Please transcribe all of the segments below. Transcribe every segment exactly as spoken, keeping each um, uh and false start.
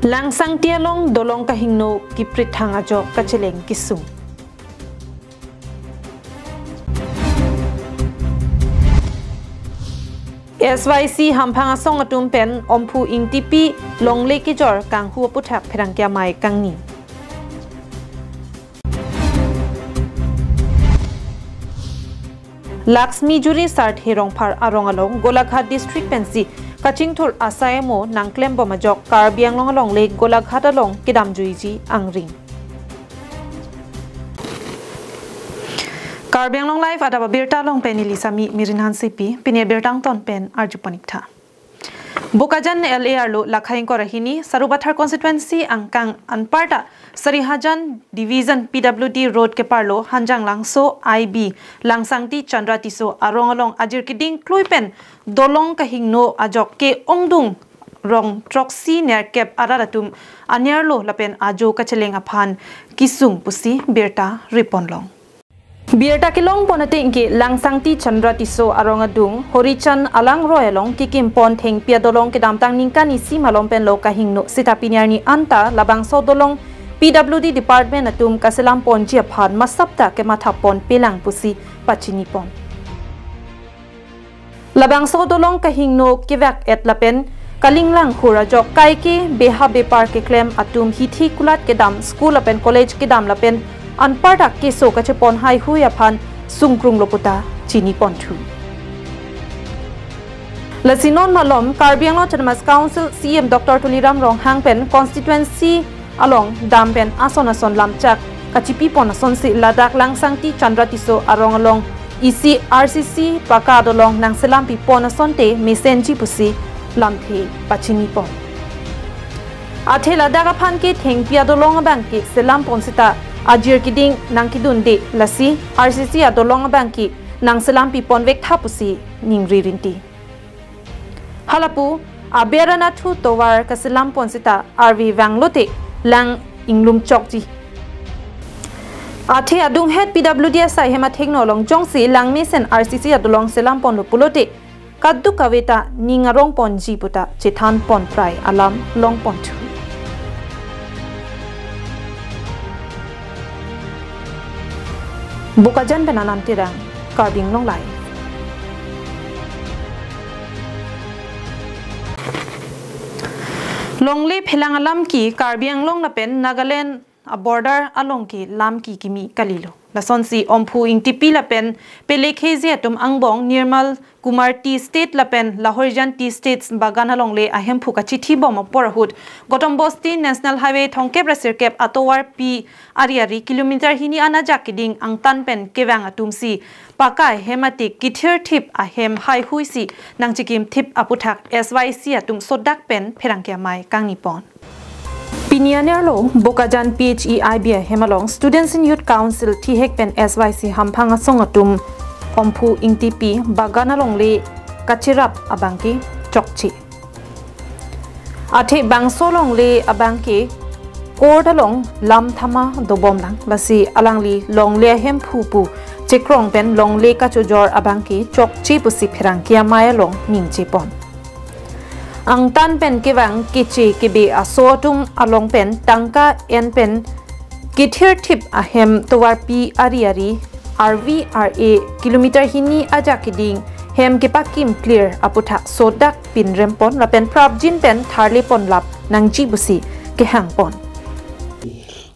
Langsangti along dolong kahingno kiprithang ajok kacheleng kisung. S Y C hamphang asong atum pen Omphu Ingtipi longle kejor kanghu aputhak pherangke amei kangni. Laxmi Juri Sarthe Rongphar arong along Golaghat district pensi kachingthur asai amo nangklembom ajok Karbi Anglong alongle Golaghat along kedamjuiji angring. Karbi Anglong Live adap abirta along pen neli Sami Mirin Hansepi, pini abirta angton pen arjupon ik tha. Bokajan L A arlo lakha ingkoi ra hini Sarupathar constituency angkang anparta Sarihajan Division P W D road keparlo Hanjanglangso I B Langsangti Chandra Tisso arong along ajir keding klui pen dolong kahingno ajok ke-ongdung rong throksi nerkep arat atum anerlo lapen ajo kacheleng aphan kisung pusi birta ripon long. Birta kelongpon ateng ke Langsangti Chandra Tisso arong adung Horichand alangroi along kekimpon thengpi adolong kedamtang ningkan isi malom penlo kahingno seta pini arni anta labangso dolong P W D department atum kaselamponji aphan masap ta kemathapon pelang pusi pachinipon. Labangso dolong kahingno kevak-et lapen kalinglang hur ajok kaike beha bepar keklem atum hithi kulat kedam school lapen college kedam lapen anparta keso kachepon haihui aphan sungkrunglo puta chiniponthu. Lasi non malom Karbi Anglong Autonomous Council C E M Doctor Tuliram Ronghang pen constituency along dam pen ason ason lamchak kachipipon asonsi ladak Langsangti Chandra Tisso arong along isi R C C paka adolong nangselampi pon asonte mesenji pusi lamthe pachinipon. Athe ladak aphan ke thengpi adolong abang ke selampon seta ajir keding nangkedunde lasi R C C adolong abang ke nangselampi ponvek tha pusi ningri rinti. Halapu aber anathu tovar kaselampon seta arve vanglote lang inglum chokji. Athe adunghet P W D asai hem athengno along jongsi langmesen R C C adolong selamponlo pulote kaduk kave ta ning arongponji puta chethanpon prai alam longponthu. Bokajan pen Anand Terang, Karbi Anglong Live. Longle phelang alam ke Karbi Anglong lapen Nagaland aborder along ke lam ke kimi kalilo. Lasonsi Omphu Ingtipi lapen Pele Khezhie atum angbong Nirmal Kumar Tea Estate lapen Lahorijan Tea Estates bagan alongle ahemphu kachithibom apor ahut Gautam Bosti National Highway thomkep ra sirkep atovar P ari ari kilometer hini an ajak keding angtan pen kevang atumsi paka ahem ate kithirthip ahem haihuisi nangchikimthip aputhak S Y C atum sodak pen pherangke amei kangnipon. Pini anerlo Bokajan P H E I B ahem along Students and Youth Council thihek pen S Y C hamphang asong atum Omphu Ingtipi bagan alongle kachirap abangke chokche. Athe bangso longle abangke court along lam thama dobomlang, lasi alangli longle ahemphu pu chekrong pen longle kachojor abangke chokche pusi pherangke amei along ningjepon. Angtan pen kevang keche kebe aso atum along pen tangka en pen kithirthip ahem tovar P ari ari R V R A kilometer hini ajak keding hem kepakim clear aputhak sodak pinrempon lapen prapjin pen tharlepon lap nangji pusi kehangpon.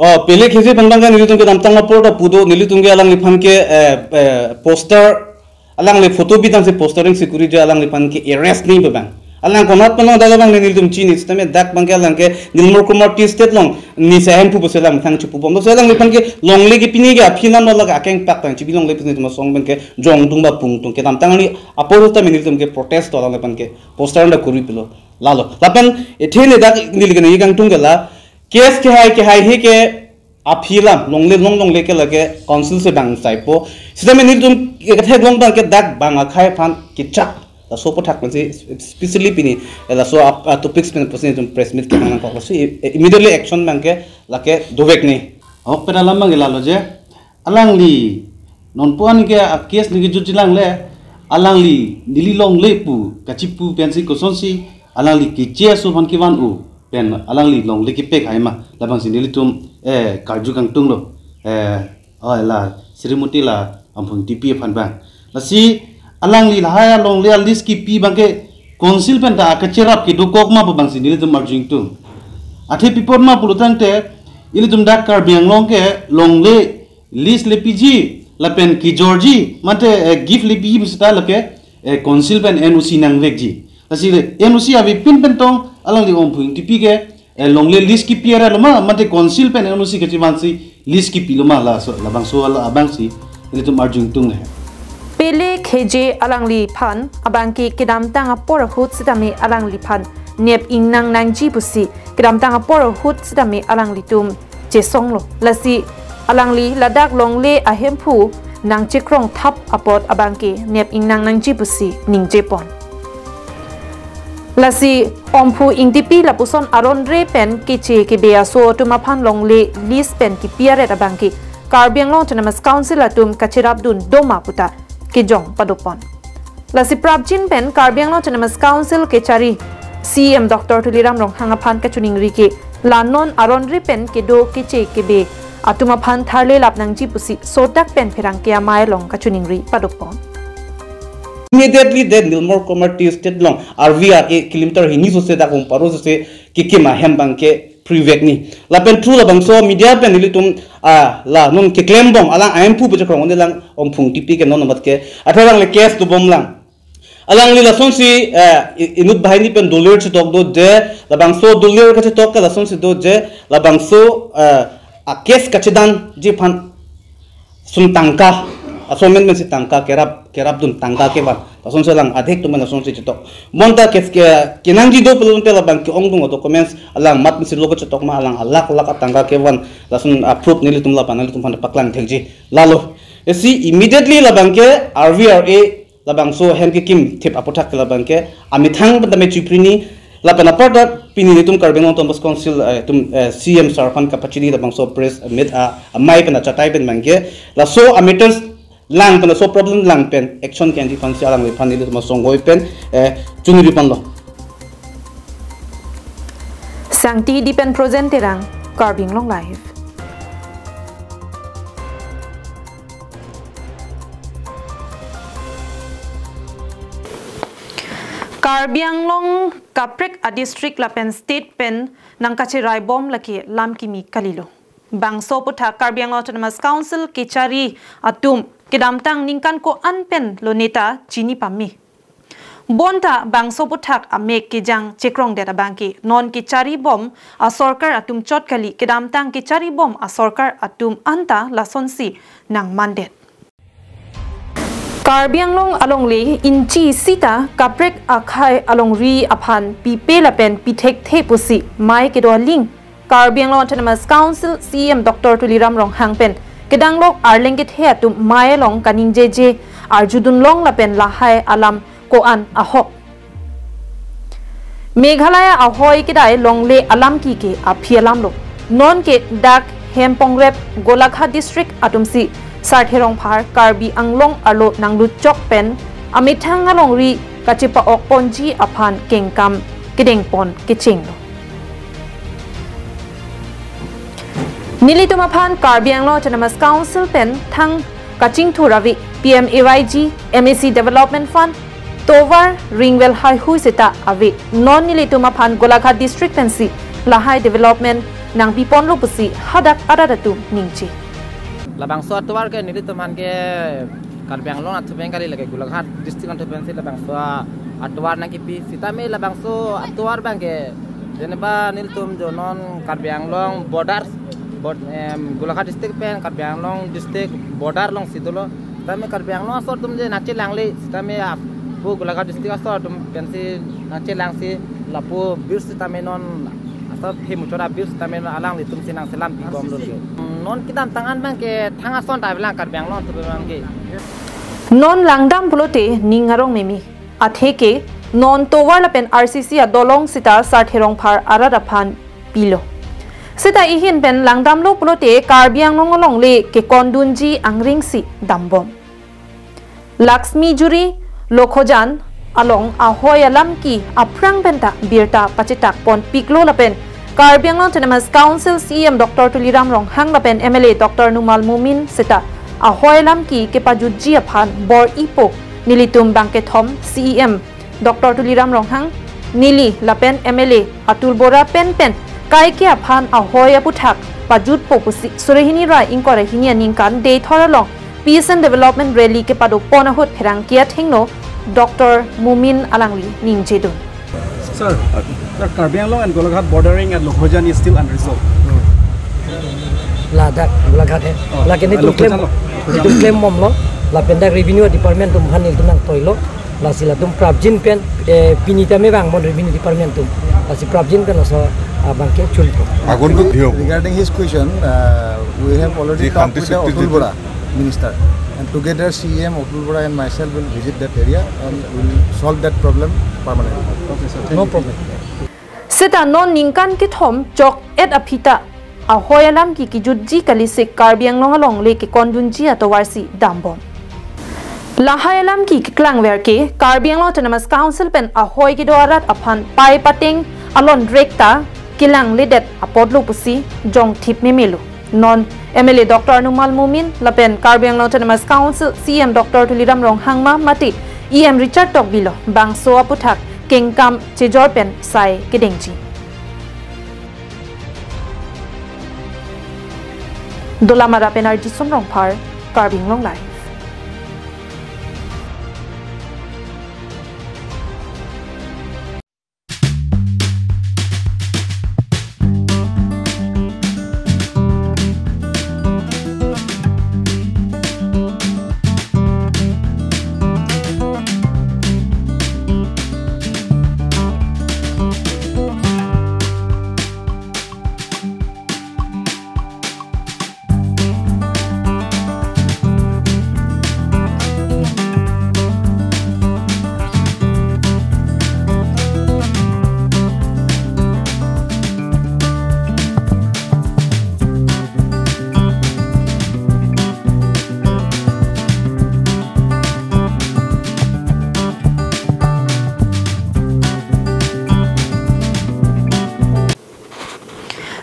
Oh, Pele Khezhie pen abangke nelitum kedamtang apor ta pu do, nelitum ke alangliphan ke, eh, eh, poster, alangli photo bidangsi postering security alangliphan ke arrest ni bebang. Alang konat pen along dak abang nelitum chini, sitame dak abangke alang ke Nirmal Kumar Tea Estate along nisi ahemphu pusi alang thang chepubom. Lasi alangliphan ke longle ke pini ke aphi lam lo lake akeng pak tang chibi longle pusi nelitum asong abangke jongdung ba pungtung kedamtang ani apor ta nelitum ke protest do alangliphan ke poster anta kuri pilo. Lalo. Lapen ethe ne dak neli ke neli kangtung ke la case kehai kehai he ke aphi lam longle long longle ke lake council si bang saipo. Sitame nelitum ke theklong abangke dak bang akhei aphan kechak. Laso aputhak pensi specially pini, eh, laso ap-, ah, topics pen pusi nelitum press meet kenang nangkok. Lasi, eh, immediately action abangke lake dovek ni. Ok, pen alam abangke lalo je. Alangli nonpu an ke a case ni kejut jilang le, alangli neli longle pu kachipu pensi kosonsi alangli keche aso aphan kevan-o. pen alangli longle kepek hai ma, labangsi nelitum, eh, karju kangtung lo, eh, oh, la Srimoti la Omphung Ingtipi aphan abang. Lasi alangli lahai alongle a-list kipi abangke council pen ta kacherap kedokok ma pu abangsi nelitum arju ingtung. Athe pi apot ma pulo tangte, ilitum dak Karbi Anglong ke longle list lepiji lapen kejorji mate, eh, gift lepiji pu seta lake, eh, council pen N O C nangvekji. Lasi le N O C avepin pen tong alangli Omphung Ingtipi ke, eh, longle list kipi aret lo ma mate council pen N O C kachevansi list kipi lo ma, laso labangso ala abangsi ilitum arju ingtung le. Pele Kheje alangliphan abangke kedamtang apor ahut sitame alangliphan nep ingnang nangji pusi kedamtang apor ahut sitame alanglitum chesonglo. Lasi alangli ladak longle ahemphu nangchekrong thap apot abangke nep ingnang nangji pusi ningjepon. Lasi Omphung Ingtipi lapuson aron re pen keche kebe aso atum aphan longle list pen kipi aret abangke Karbi Anglong Autonomous Council atum kacherapdun do ma puta kejong padopon. Lasi prapjin pen Karbi Anglong Autonomous Council kechari C E M Doctor Tuliram Ronghang aphan kachiningri ke la non aron re pen kedo keche kebe atum aphan tharle lap nangji pusi sodak pen pherangke amei along kachiningri padopon. Immediately that Nilmor Commerce State along R V R A kilometer hini sose dak hum paro sose kekim ahem abangke private ni. Lapen through labangso media pen nelitum, ah, la non keklem bom alang ahemphu pu chekrong un-e lang Omphung Ingtipi ke non amat ke. Athe alangle case dobom lang. Alangli lasonsi, eh, i-, inut banghini pen dolir chetok do je, labangso dolir kachetok ke lasonsi do je, labangso, eh, a-case kachedanji aphan sum tangka, asomen mensi tangka kerap, kerapdun tangka kevan. Lasonsi alang adhek atum lasonsi chetok. Bonta case ke, kenangji do pulote labang ke-ongdung a-documents alang mat mensi lo kachetok ma alang alakh lakh atangka kevan. Lason a-proof nelitum lapen nanglitum aphan paklang thekji. Lalo. Isi immediately labangke R V R A labangso ahem kekim thip aputhak ke labangke amethang pen tame chiprini lapen aparta pini nelitum Karbi Anglong Autonomous Council, eh, atum, eh, C E M sir aphan kapachini labangso press meet a, amei pen achatai pen abangke laso a-matters lang pen laso problem lang pen action ke-enji aphansi alangliphan nelitum asong hoi pen, eh, chuniri ponlo. Sangti Hidi pen Projen Terang, Karbi Anglong Live. Karbi Anglong kaprek a-district lapen state pen nangkacherai bom lake lam kimi kalilo. Bangso aputhak Karbi Anglong Autonomous Council kechari atum kedamtang ningkan ko-an pen lo neta chini pame. Bonta bangso aputhak amek kejang chekrongdet abangke non kechari bom asorkar atum chot kali, kedamtang kechari bom asorkar atum anta lasonsi nangmandet. Karbi Anglong alongle inchi sita kaprek akhei alongri aphan pipe lapen pithekthe pusi mei kedo aling Karbi Anglong Autonomous Council C E M Doctor Tuliram Ronghang pen kedanglok arleng kethe atum mei along kaningjeje arjudun long lapen lahai alam ko-an ahok. Meghalaya ahoi kedai longle alam ki ke aphi alam lo. Non ke dak Hempongrep Golaghat District atumsi Sarthe Rongphar Karbi Anglong arlo nanglut chok pen amethang alongri kachepa-ok ponji aphan kengkam kedengpon kechenglo. Nelitum aphan Karbi Anglong Autonomous Council pen thang kachingthur ave, P M A Y G, M A C Development Fund, tovar ringwel haihui seta ave. Non nelitum aphan Golaghat District pensi lahai development nangpiponlo pusi hadak arat atum ningje. Labangso atovar ke nelitum aphan ke Karbi Anglong athu pen kali, lake Golaghat District athu pensi labangso atovar nangkipi. Sitame labangso atovar abangke jeneba nelitum jo non Karbi Anglong border, bord-, em, Golaghat District pen Karbi Anglong District border alongsi dolo. Sitame Karbi Anglong asor atum je nangchelangle, sitame ap-, pu Golaghat District asor atum pensi nangchelangsi lapu bir sitame non asor the muchot abir sitame non alanglitumsi nangselam pibomlo lake. Non kedamtang an abangke thang ason ta avelang Karbi Anglong atum abangke. Non langdam pulote ning arong meme. Atheke non tovar lapen R C C adolong sita Sarthe Rongphar arat aphan pilo. Sita ihin pen langdamlo pulote Karbi Anglong alongle kekondunji angringsi dambom. Laxmi Juri, Lokhojan, along ahoi alam ke aphrang penta birta pachetak ponpiklo lapen Karbi Anglong Autonomous Council C E M Doctor Tuliram Ronghang lapen M L A Doctor Numal Momin seta ahoi alam ke kepajutji aphan bor-ipo. Nelitum bangkethom C E M Doctor Tuliram Ronghang, neli lapen M L A Atul Bora penpen kaike aphan ahoi aputhak pajutpo pusi surihini ra ingkoi ra hini aningkan Deithor along Peace and Development Rally kepadopon ahut pherangke athengno Doctor Momin alangli ningjedun. Sir, sir, Karbi Anglong and Golaghat bordering at Lokhojan is still unresolved. Ladak, Golaghat he. Oh, lake nelitum Lokhojan klem, lo. Nelitum klembomlo. Lapen dak revenue department atum aphan nelitum nangtoilo. Lasi latum prapjin pen, eh, pini tame vangbom revenue department atum. Lasi prapjin pen laso, ah, abangke chunpo. Agon ko dhiyok. Regarding his question, uh, we have already talked with the Atul Bora minister, and together C E M Atul Bora and myself will visit that area and will solve that problem permanently. Okay, sir. No problem. Seta non ningkan kethom chok-et aphi ta ahoi alam ke kejutji kali si Karbi Anglong alongle kekondunji atovarsi dambom. Lahai alam ke keklangver ke Karbi Anglong Autonomous Council pen ahoi kedo arat aphan pai pateng alon rek ta kelangledet apotlo pusi jongthip memelo. Non M L A Doctor Numal Momin lapen Karbi Anglong Autonomous Council C E M Doctor Tuliram Ronghang ma mate E M Richard Tokbi lo bangso aputhak kengkam chejor pen sai kedengji. Dolamara pen R G Sum Rongphar, Karbi Anglong Live.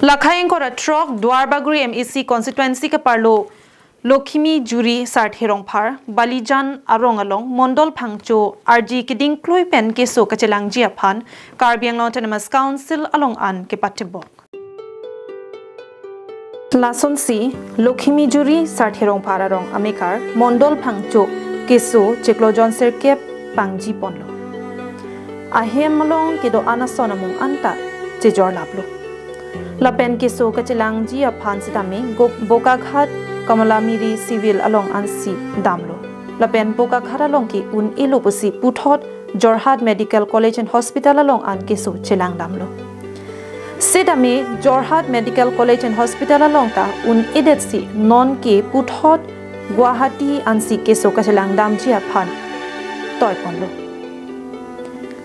Lakhai ingkoi ra throk Duarbagori M A C constituency keparlo Lokhimijuri Sarthe Rongphar, Balijan arong along Mondol Phangcho arje keding klui pen keso kachelangji aphan Karbi Anglong Autonomous Council along an kepatebok. Lasonsi Lokhimijuri Sarthe Rongphar arong amekar Mondol Phangcho keso chiklo jon sirkep pangji ponlo. Ahem along kedo-an ason amung anta chejor laplo. Lapen keso kachelangji aphan sitame Go-, Bokaghat Kamalamiry Civil along ansi damlo. Lapen Bokaghat along ke un-elo pusi puthot Jorhat Medical College and Hospital along an keso chelang damlo. Sitame Jorhat Medical College and Hospital along ta un-edetsi non ke puthot Guwahati ansi keso kachelang damji aphan toiponlo.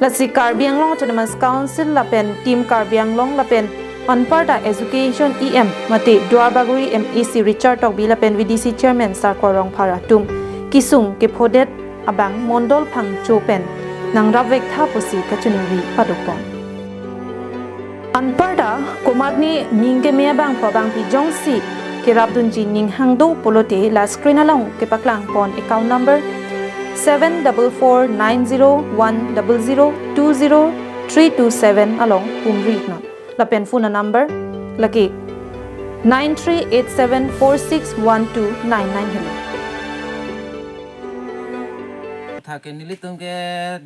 Lasi Karbi Anglong Autonomous Council lapen Team Karbi Anglong lapen anparta Education E M mate Duarbagori M A C Richard Tokbi lapen V D C Chairman Sarkor Rongphar atum kesung kephodet abang Mondol Phangcho pen nangrapvektha pusi kachiningri padopon. Anparta komatne ning keme abangphu abangpi jongsi kerapdunji ning hang do pulote la screen along kepaklangpon account number seven double four nine zero one double zero two zero three two seven along pumri non. Lapen phone number lake nine three eight seven four six one two nine nine helo. Thake nelitum ke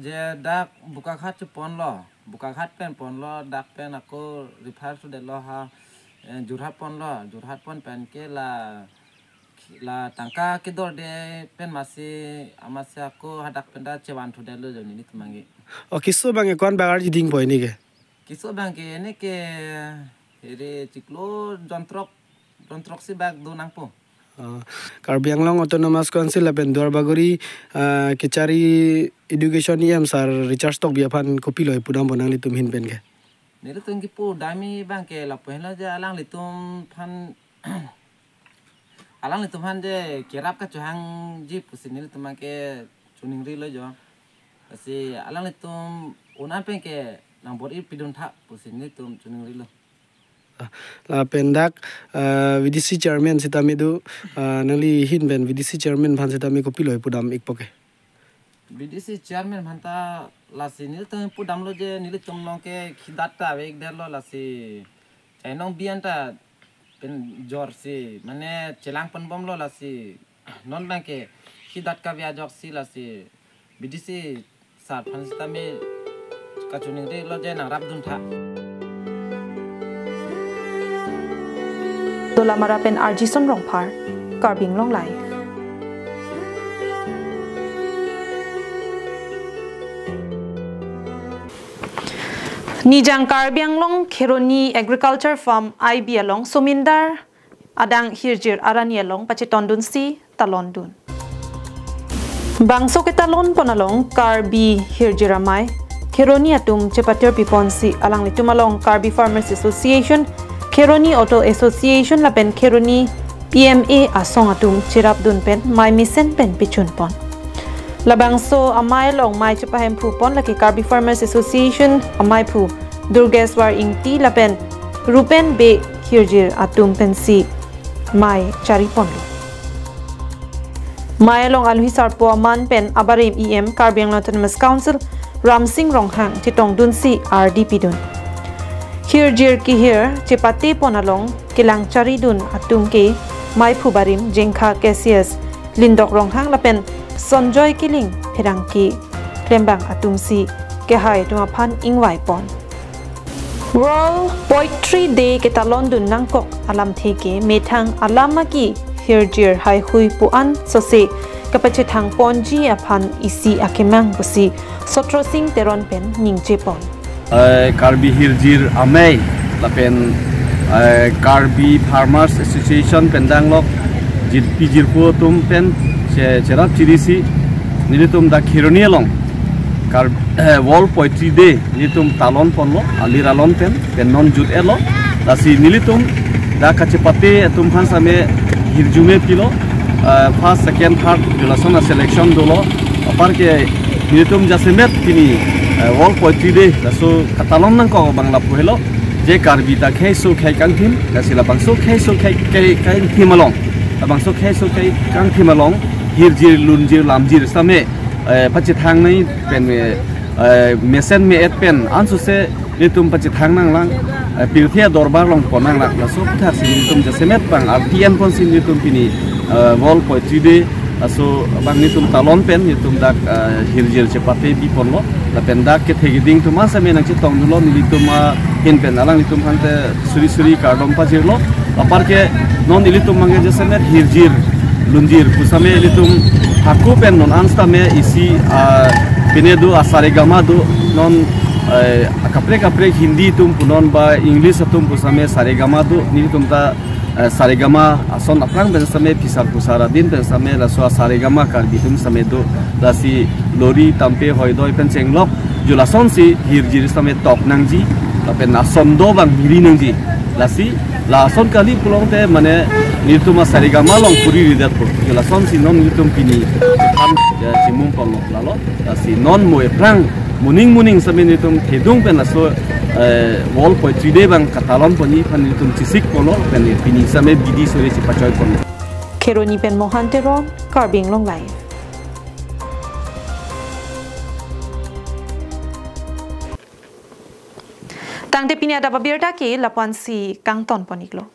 je dak Bokaghat cheponlo, Bokaghat pen ponlo, dak pen ako refer sudetlo ha, eh, Jorhat ponlo, Jorhat pon pen ke la, la tangka kedorde pen masi amatsi ako hadak pen ta chevan thudetlo jo nelitum abangke. O keso abangke ko-an bak arje dingpo pini ke? Keso abangke pini ke ere chiklo jon throk, jon throksi bak do nangpo. Ah, Karbi Anglong Autonomous Council lapen Duarbagori, ah, kechari Education E M Sir Richard Tokbi aphan kopilo pudampo nanglitum ahin pen ke? Nelitum kipudamji abangke lapu henlo je alanglitum aphan, alanglitum aphan je kerap kachehangji pusi nelitum abangke chiningrilo jo. Lasi alanglitum un-an pen ke nangbor-i pidun tha pusi nelitum choningrilo. Lapen dak, eh, V D C chairman sitame do, eh, nangli ahin pen V D C chairman aphan sitame kopilo pudam ikpo ke? V D C chairman aphan ta lasi nelitum pudamlo je nelitum along ke khidat ta ave-ik detlo, lasi chainong bi-an ta pen jorsi mane chelang ponbomlo, lasi non abang ke khidat kave ajoksi lasi V D C sir aphan sitame kachoningrilo je nangrapdun tha. Dolamara pen Arjison Rongphar, Karbi Anglong Live. Nijang Karbi Anglong Kheroni Agriculture Farm I B along somindar adang hirjir arni along pachetongdunsi talondun. Bangso ketalon pon along Karbi hirjir amei Kheroni atum chepatirpi ponsi alanglitum along Karbi Farmers Association, Kheroni Auto Association lapen Kheroni P M A asong atum cherapdun pen mei mesen pen pechun pon. Labangso amei along mei chepahemphu pon lake Karbi Farmers Association ameiphu Durgeswar Ingti lapen Rupen Bey hirjir atum pensi mei chari ponlo. Mei along alohi sarpo aman pen abarim E M Karbi Anglong Autonomous Council Ramsing Ronghang chetongdunsi ardi pidun. Hirjir kehir chepate pon along kelang charidun atum ke meiphu barim Jengkha K C S Lindok Ronghang lapen Sonjoy Killing pherangke klembang atumsi kehai atum aphan ingvai pon. World Poetry Day ketalondun nangkok alamthe ke methang alam aki hirjir haihui pu-an sose kapachethang ponji aphan isi akemang pusi Sotro Sing Teron pen ningje pon. Eh, Karbi hirjir amei lapen, eh, Karbi Farmers Association pen danglok jirpi jirpo atum pen che-, cherap chirisi nelitum dak Kheroni along Kar-, eh, World Poetry Day nelitum talon ponlo, alir alon pen, pen non jut-etlo. Lasi nelitum dak kachepate atum aphan sitame hirjume pilo, eh, first, second, third, julason a-selection dolo. Apar ke nelitum jasemet pini, eh, World Poetry Day laso katalon nangkok abang lapu helo, je Karbi ta kheiso khei kangthim, lasi labangso kheiso khei, khei kangthim along, labangso kheiso khei kangthim along hirjir, lunjir, lamjir sitame, eh, pachethang nai pen, eh, eh, mesen me-et pen ansose nelitum pachethang nanglang, eh, pirthe adorbar along pon nanglang. Laso aphuthak si nelitum jasemet abang arti en ponsi nelitum pini, eh, World Poetry Day laso abang nelitum talon pen nelitum dak, eh, hirjir chepate bi ponlo. Lapen dak kethe keding atum sitame nangchetongdunlo, nelitum ahin pen alanglitum aphan te suri suri kardom pajirlo. Apar ke non ilitum abang ke jasemet hirjir, lunjir pu sitame ilitum hako pen non an sitame isi, ah, pine do, a-saregama do, non, eh, akaprek kaprek Hindi atum punon ba English atum pu sitame saregama do, nelitum ta, eh, saregama ason aphrang pen sitame phisar phusar adin pen sitame laso a-saregama Karbi atum sitame do, lasi lori tampe hoidoi pen chenglok, jo lasonsi hirjir sitame tok nangji, lapen ason do abang miri nangji. Lasi, lason kali pulote mane nelitum a-saregama along puri ridet po. Jo lasonsi non nelitum pini chethang, ya, chimung ponlo lalo. Lasi non mo ephrang moning moning sitame nelitum thedung pen laso, eh, World Poetry Day abang katalon ponji aphan nelitum chesik ponlo, pen pini sitame bidi sore chepachoi ponlo. Kheroni pen Mohan Teron, Karbi Anglong Live. Tangte pini adap abirta ke lapu-ansi kangton pon-iklo.